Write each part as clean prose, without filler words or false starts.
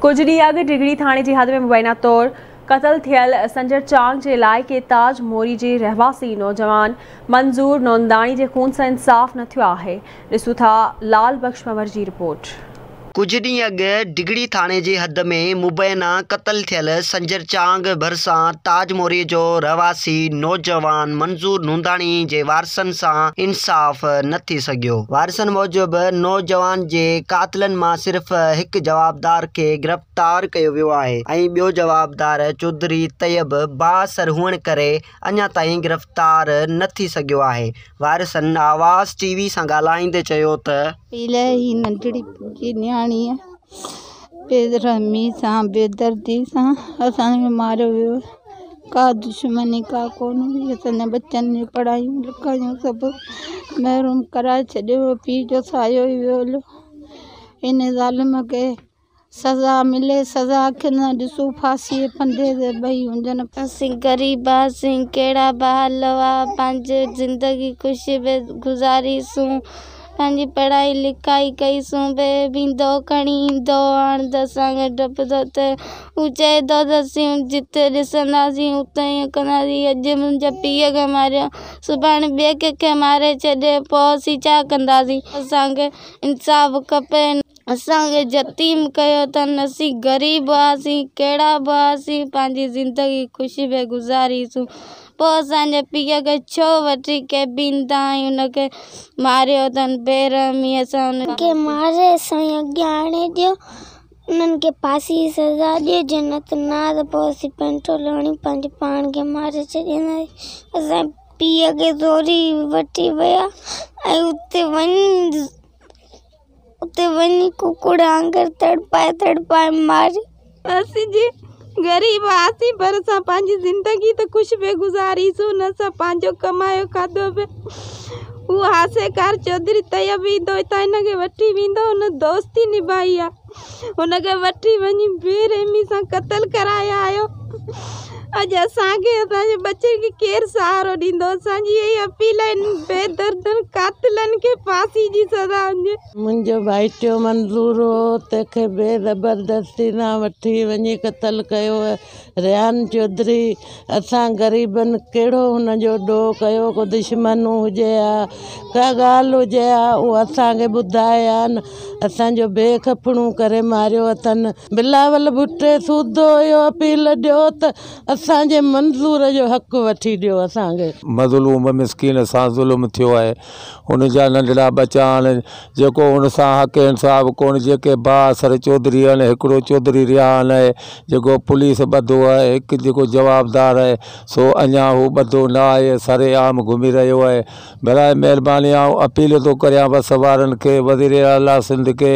ڪجهه ڏينهن اڳ ڊگهڙي ٿاڻي جي حد ۾ مبينا طور قتل ٿيل سنجر چانگ جي علائقي تاج موري جي رهواسي نوجوان منظور نونداڻي جي خون سان انصاف نه ٿيو آهي. ڏسون ٿا لال بخش پنهور جي رپورٽ. ڪجهه ڏينهن اڳ ڊگهڙي ٿاڻي جي حد ۾ مبينا قتل ٿيل سنجر چانگ ڀرسان تاج موري جو رهواسي نوجوان منظور نونداڻي جي وارثن سان انصاف نه ٿي سگهيو. وارثن موجب نوجوان جي قاتلن مان صرف هڪ جوابدار کي گرفتار ڪيو ويو آهي ۽ ٻيو جوابدار چوڌري طيب بااثر هئڻ ڪري اڃا تائين گرفتار نه ٿي سگهيو آهي. وارثن آواز ٽي وي سان ڳالهائيندي چيو ته. الاهي ننڍڙي جي نياڻي بيرحمي سان بيدردي سان اسان کي ماريو ويو. ڪا دشمني ڪا ڪونه هئي اسان جي ٻچن جون پڙهايون لکايون سڀ محروم ڪرائي ڇڏيو هو پيءُ جو سايو ئي ويو هليو ان ظالم کي سزا ملي سزا اکين سان ڏسون ڦاسي جي ڦندي تي ٻئي هجن. اسين غريب هئاسين ڪهڙا به حال هئا پنهنجي زندگي خوش به گذاريسون پنهنجي پڙهائي لکائي ڪئيسون به ويندو کڻي ايندو هاڻ ته اسان کي ڊپ ٿو ٿئي هو چئي ٿو ته اسين جتي ڏسنداسين اتي ائين ڪنداسين اڄ منهنجي پيءُ کي ماريو سڀاڻي ٻئي ڪنهن کي ماري ڇڏي پوءِ اسين ڇا ڪنداسين اسان کي انصاف کپي اسان کي يتيم ڪيو اٿن اسين غريب هئاسين ڪهڙا به هئاسين پنهنجي زندگي خوش پئي گذاريسون پوءِ اسان جي پيءُ کي ڇو وٺي ڪيبن تان هن کي ماريو اٿن بيرحميءَ سان. هن کي ماري اسان جي اڳيان آڻي ڏيو انهن کي ڦاسي جي سزا ڏيو جي نه ته نه ته پوءِ اسين پيٽرول هڻي پنهنجي پاڻ کي ماري ڇڏينداسين. اسان جي پيءُ کي زوري وٺي ويا ۽ اتي وڃي اتي وڃي ڪڪڙ وانگر تڙپائي تڙپائي ماريو. اسين جي غريب هئاسين پر اسان پنهنجي زندگي ته خوش پئي گذاريسون نه اسان پنهنجو ڪمايو کاڌو پئي. هو هاسيڪار چوڌري طيب ايندو هتان هن کي وٺي ويندو هن دوستي نڀائي آ هن کي وٺي وڃي بي رحمي سان قتل ڪرائي آيو. اڄ اسان کي اسان جي ٻچن کي ڪير سهارو ڏيندو؟ اسان جي اها ئي اپيل آهي انهن بي دردن قاتلن کي ڦاسي جي سزا هجي. منهنجو ڀائٽيو منظور هو تنهن کي بي زبردستي سان وٺي وڃي قتل ڪيو. ريحان چوڌري اسان غريبن ڪهڙو هن جو ڏوهه ڪيو؟ ڪو دشمن هجي ها ڪا ڳالهه هجي ها اهو اسان کي ٻڌائي ها نه. اسان جو بي کپڻو ڪري ماريو اٿن. بلاول ڀٽي سوڌو اهو اپيل ڏيو ته اسان جي منظور جو حق وٺي ڏيو اسان کي. مظلوم مسڪين سان ظلم ٿيو آهي ان جا ننڍڙا ٻچا آهن جيڪو ان سان حق انصاف ڪونه جيڪي بااثر چوڌري آهن هڪڙو چوڌري ريحان آهي جيڪو پوليس ٻڌو آهي هڪ جيڪو جوابدار آهي سو اڃا هو ٻڌو نه آهي سر عام گهمي رهيو آهي براء مهرباني آئون اپيل ٿو ڪريان وس وارن کي وزير اعليٰ سنڌ کي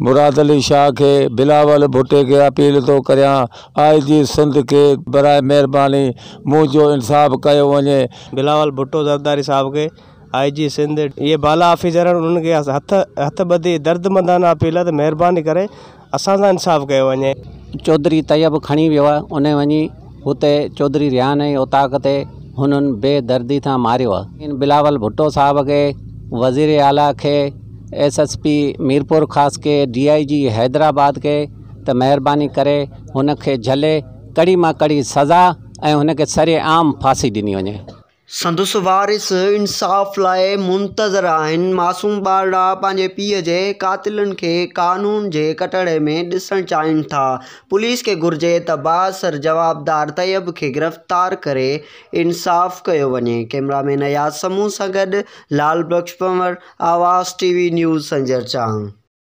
مراد علي شاهه کي بلاول ڀٽي کي اپيل ٿو ڪريان آء جي سنڌ کي براء مهرباني منهنجو انصاف ڪيو وڃي. بلاول ڀٽو زرداري صاحب کي آء جي سنڌ اهي بالا آفيسر آهن انهن کي هٿ هٿ ٻڌي دردمندانه اپيل آهي ته مهرباني ڪري اسان سان انصاف ڪيو وڃي. چوڌري طيب کڻي ويو آهي ان وڃي هتي چوڌري ريحان جي اوطاق تي هنن بي دردي سان ماريو آهي. بلاول ڀٽو صاحب کي وزير اعليٰ کي ايس ايس پي ميرپورخاص کي ڊي I جي حيدرآباد کي ته مهرباني ڪري هن کي جهلي ڪڙي مان ڪڙي سزا ۽ هن کي سري عام ڦاسي ڏني وڃي. سندس وارث انصاف لاء منتظر آهن، معصوم ٻارڙا پنهنجي پيء جي قاتلن کي قانون جي ڪٽهڙي ۾ ڏسڻ چاهين ٿا، پوليس کي گهرجي ته بااثر جوابدار طيب کي گرفتار ڪري انصاف ڪيو وڃي، ڪئميرامين اياز سمون سان گڏ Lal Bakhsh Panhwar, Awaz T V news Sanjar Chang.